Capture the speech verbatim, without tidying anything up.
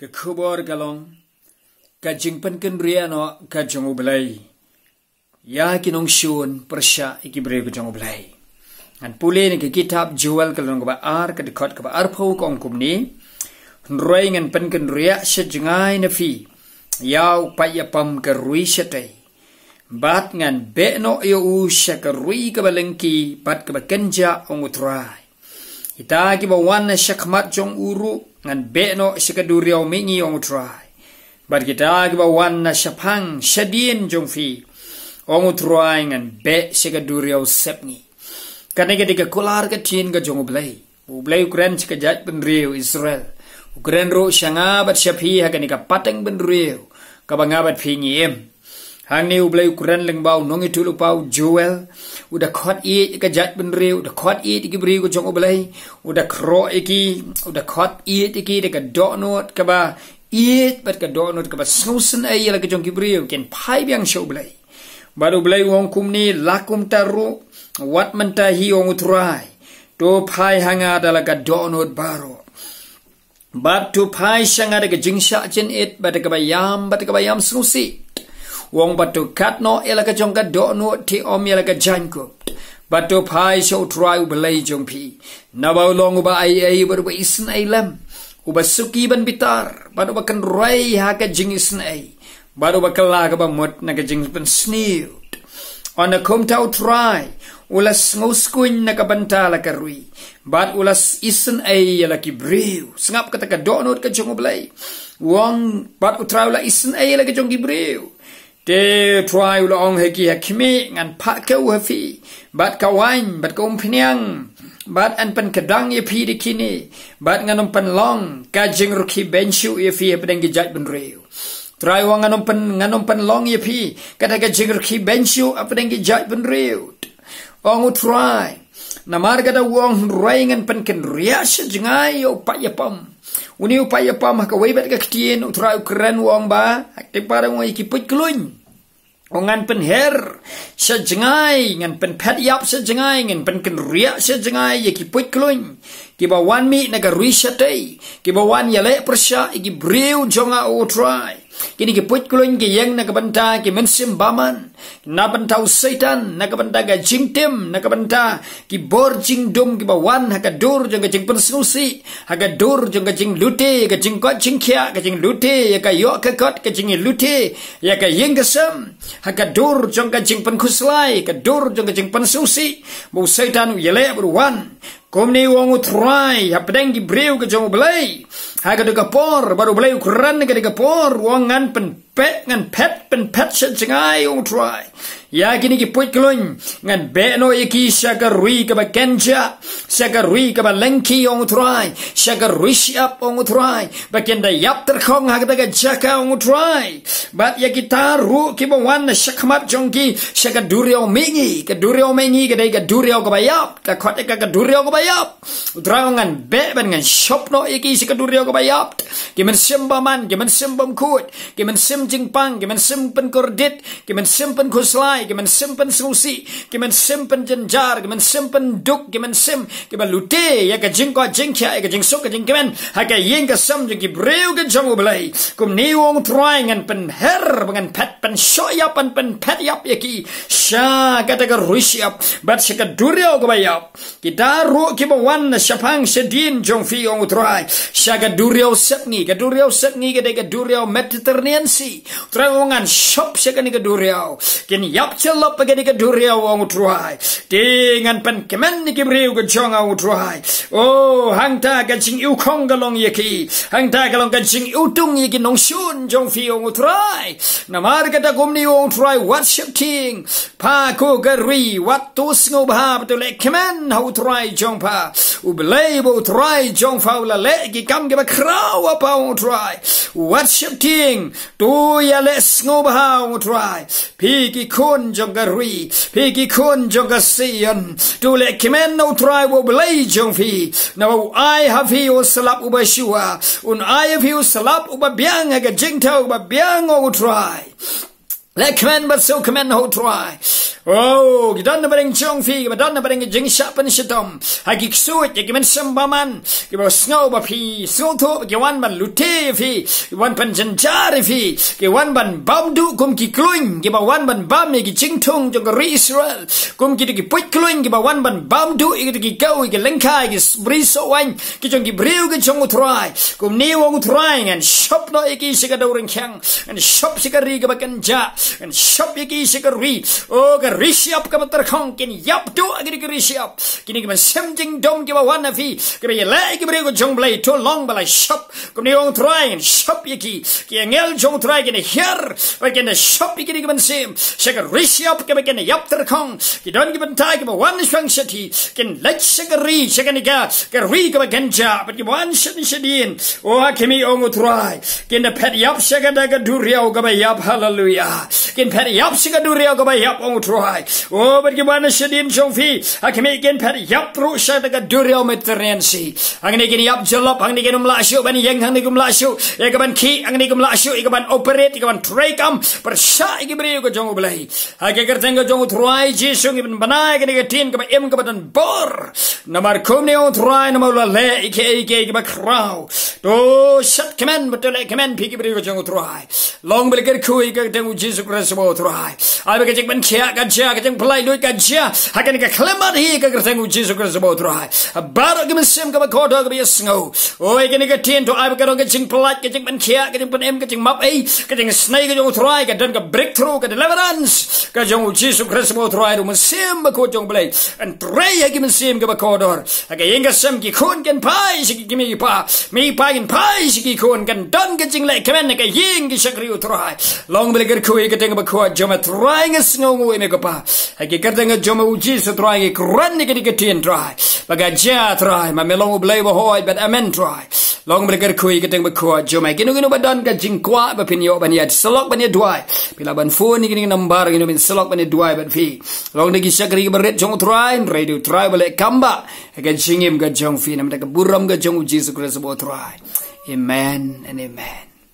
Ka khubor ka long ka jingpynkynriah noh ka jong U Blei ïa ki nongshun pyrshah ïa ki briew ka jong U Blei. Ngan pule na ka kitab Joel ka lynnong kaba ar, ka dkhot kaba arphew, ka ong kumne: Hynrei ngan pynkynriah sha jngai na phi ïa u paid ïapom ka rui shatei, bad ngan beh noh ïa u sha ka rui kaba lyngkhi bad kaba kynjah, ong U Trai. Kita kiba wan na shakhmat jong u ruh ngan beh noh sha ka duriaw mihngi, ong U Trai. Bad kita kiba wan na shaphang shadien jong phi, ong U Trai, ngan beh sha ka duriaw sepngi. Kane ka dei ka kular ka ktien ka jong U Blei. U Blei u kren sha ka jaitbynriew Israel. U kren ruh sha nga bad sha phi ha kane ka pateng bynriew kaba nga bad phi ngi im. Hangne U Blei u kren lyngba u nongïathuhlypa u Joel. U da khot ïeit ïa ka jaitbynriew, u da khot ïeit ïa ki briew ka jong U Blei. U da khroh ïa ki, u da khot ïeit ïa ki da ka dohnud kaba ïeit bad ka dohnud kaba sngewsynei ïa la ka jong ki briew kin phai biang sha U Blei. Bad U Blei u ong kumne: La kumta ruh, wat mynta hi, ong U Trai, to phai ha nga da la ka dohnud baroh. Bad to phai sha nga da ka jingshah jynit bad da kaba ïam bad da kaba ïam sngewsih. U ong: Bad to kat noh ïa la ka jong ka dohnud, te ym ïa la ka jaiñkup. Bad to phai sha U Trai U Blei jong phi. Naba u long uba aiei bad uba isynei lem, uba suki ban bitar bad uba kynrei ha ka jingisynei, bad uba kylla kaba mut na ka jingpynsniew. Ynda kumta U Trai u la sngewskuiñ na ka bynta la ka rui, bad u la s-, isynei ïa la ki briew. Sngap kata ka dohnud ka jong U Blei. U ong: Bad U Trai u la isynei ïa la ka jong ki briew. Te U Trai u la ong ha ki: Ha khmih, ngan phah kew ha phi, bad ka waiñ bad ka umphniang, bad yn pynkdang ïa phi da kine, bad ngan ym pynlong ka jingrkhie beiñ shuh ïa phi hapdeng ki jaitbynriew. Trai u ong: Ngan ym pyn-, ngan ym pynlong ïa phi kata ka jingrkhie beiñ shuh hapdeng ki jaitbynriew, ong U Trai. Namar kata u ong: Hynrei ngan pynkynriah sha jngai ïa u paid ïapom. Une u paid ïapom, ha kawei pat ka ktien U Trai u kren, u ong ba, ha kti para, u ong ïa ki puitkluiñ. U ong: Ngan pynher sha jngai, ngan pynphet ïap sha jngai, ngan pynkynriah sha jngai ïa ki puitkluiñ kiba wan mih na ka rui shatei, kiba wan ïaleh pyrshah ïa ki briew jong nga, ong U Trai. Kine ki puitkluiñ ki ïeng na ka bynta ki mynsiem bymman, na bynta u Soitan, na ka bynta ka jingtim, na ka bynta ki bor jingdum kiba wan ha ka dur jong ka jingpynsngewsih, ha ka dur jong ka jinglute, ka jingkoit jingkhiah, ka jinglute ïa ka ïoh ka kot, ka jinglute ïa ka ïing ka sem, ha ka dur jong ka jingpynkhuslai, ka dur jong ka jingpynsngewsih. Ba u Soitan u ïaleh bad u wan. Kumne u ong U Trai hapdeng ki briew ka jong U Blei ha kata ka por, bad U Blei u kren ha kata ka por, u ong: Ngan pynphet, ngan phet, pynphet sha jngai, ong U Trai, ïa kine ki puitkluiñ. Ngan beh noh ïa ki sha ka rui kaba kynjah, sha ka rui kaba lyngkhi, ong U Trai, sha ka rui shyiap, ong U Trai, ba kin da ïap tyrkhong ha kata ka jaka, ong U Trai. Bad ïa kita ruh kiba wan na shakhmat jong ki sha ka duriaw mihngi. Ka duriaw mihngi ka dei ka duriaw kaba ïap. Ka khot ïa ka ka duriaw kaba ïap. U Trai u ong: Ngan beh bad ngan shop noh ïa ki sha ka duriaw kaba ïap. Ki mynsiem bymman, ki mynsiem bymkhuid, ki mynsiem jingpang, ki mynsiem pynkordit, ki mynsiem pynkhuslai, ki mynsiem pynsngewsih, ki mynsiem pynjynjar, ki mynsiem pynduk, ki mynsiem kiba lute ïa ka jingkoit jingkhiah, ïa ka jingsuk ka jingkmen ha ka ïing ka sem jong ki briew ka jong U Blei. Kumne u ong U Trai: Ngan pynher bad ngan phet, pynshoh ïap, ngan pynphet ïap ïa ki sha kata ka rui shyiap bad sha ka duriaw kaba ïap. Kita ruh kiba wan na shaphang shadien jong phi, ong U Trai, sha ka duriaw sepngi. Ka duriaw sepngi ka dei ka duriaw Mediterranean Sea. U Trai u ong: Ngan shop sha kane ka duriaw. Kin ïap shalop ha kane ka duriaw, ong U Trai. Te ngan pynkmen ïa ki briew ka jong nga, ong U Trai. Oh, hangta ka jingiwkhong ka long ïa ki. Hangta ka long ka jingiwtung ïa ki nongshun jong phi, ong U Trai. Namar kata kumne u ong U Trai: Wat sheptieng, pha ko ka ri, wat to sngewbha, bad to leh kmen ha U Trai jong pha. U Blei ba U Trai jong pha u la leh ki kam kiba khraw ha pha, ong U Trai. Wat sheptieng, to ïaleh sngewbha, ong U Trai. Phi ki khun jong ka ri, phi ki khun jong ka Sion, to leh kmen ha U Trai ba U Blei jong phi. Naba u ai ha phi u slap uba shuwa, un ai ha phi u slap uba biang ha ka jingthaw ba biang, ong U Trai. Leh kmen bad sngewkmen ha u Trai. Oh, ki don na bynta jong phi, ki ba don na bynta jingshah pynshitom. Ha ki ksuid, ha ki mynsiem bymman, ki ba sngew ba phi sngewthuh, ki wan ban lute phi, ki wan pynjynjar phi, ki wan ban bam duh kum ki kluin, ki ba wan ban bam ïa ki jingthung jong ka ri Israel. Kum ki, ki puit kluin, ki ba wan ban bam duh ïa ki, ki kaw, ïa ki lyngkha, ïa ki s-, briew soh waiñ, ki jong ki briew ki jong u Trai. Kumne u ong u Trai, ngan shop noh ïa ki sha ka dewryngkhiang. Ngan shop sha ka ri kaba kynjah. Ngan shop ïa ki sha ka ri. Oh, ka ri shyiap kaba tyrkhong, kin ïap duh ïa ki ri shyiap. Kine ki mynsiem jingdum ki ba wan na phi, ki ba ïaleh ïa ki briew ki jong u Blei, to long ba la shop. Kumne u ong u Trai, ngan shop ïa ki. Ki angel jong u Trai kin hiar, ba kin shop ïa kine ki mynsiem sha ka ri shyiap kaba kin ïap tyrkhong. Ki don ki bynta ki ba wan shong shati, kin leit sha ka ri, sha kane ka, ka ri kaba kynjah, bad ki ba wan shane shadien. Oh, ha khmih, ong u Trai, kin da phet ïap sha kata ka duriaw kaba ïap, haleluya. Kin phet ïap sha ka duriaw kaba ïap, ong u Trai. Oh, bad ki ba wan shadien jong phi, ha khmih, kin phet ïap ruh sha kata ka duriaw Mediterranean Sea. Hangne kin ïap jyllop, hangne kin ym lah shuh ban ïeng, hangne kin ym lah shuh ïa ka ban khih, hangne kin ym lah shuh ïa ka ban operate, ïa ka ban trei kam pyrshah ïa ki briew ki jong u Blei. Ha ka kyrteng ka jong u Trai Jisu ngi pynbna ïa kane ka ktien kaba im kaba don bor. Namar kumne, ong u Trai, namar u la leh ïa kiei kiei kiba khraw. To shad kmen bad to leh kmen phi ki briew ki jong u Trai. Long ba la kyrkhu ïa ka kyrteng u Jisu Khrist ba u Trai. Ai ba ka jingpynkhiah ka jia, ka jingpynlait luid ka jia. Ha kane ka khyllipmat hi, ka kyrteng u Jisu Khrist ba u Trai. Baroh ki mynsiem kiba kordor kiba ïohsngew, oh, ïa kane ka ktien, to ai ba ka don ka jingpynlait, ka jingpynkhiah, ka jingpynim, ka jingmap ei, ka jingisynei ka jong u Trai, ka don ka breakthrough, ka deliverance ka jong u Jisu Khrist ba u Trai, ruh mynsiem bakhuid jong u Blei. Yn trei ha ki mynsiem kiba kordor. Ha ka ïing ka sem ki khun kin phai sha ki kmie ki kpa, kmie ki kpa kin phai sha ki khun, kan don ka jingleh kmen ha ka ïing ka shakri u Trai. Long ba la kyrkhu ïa ka kyrteng bakhuid jong me Trai, nga sngewnguh ïa me ko Pa. Ha ka kyrteng jong me u Jisu Trai ngi kren ïa kane ka ktien Trai. Ba ka jia Trai, ma me long u Blei ba hoi bad amen Trai. Long ba la kyrkhu ïa ka kyrteng bakhuid jong me. Kino kino ba don ka jingkwah ba phin ïoh ban ïasyllok ban ïaduwai, phi lah ban phone ïa kane ka number, kino phin syllok ban ïaduwai bad phi. Long da ki shakri kiba rit jong u Trai, hynrei dei u Trai ba leh kam bah ha ka jingim ka jong phi, namar ka burom ka jong u Jisu Khrist ba u Trai. Amen and amen.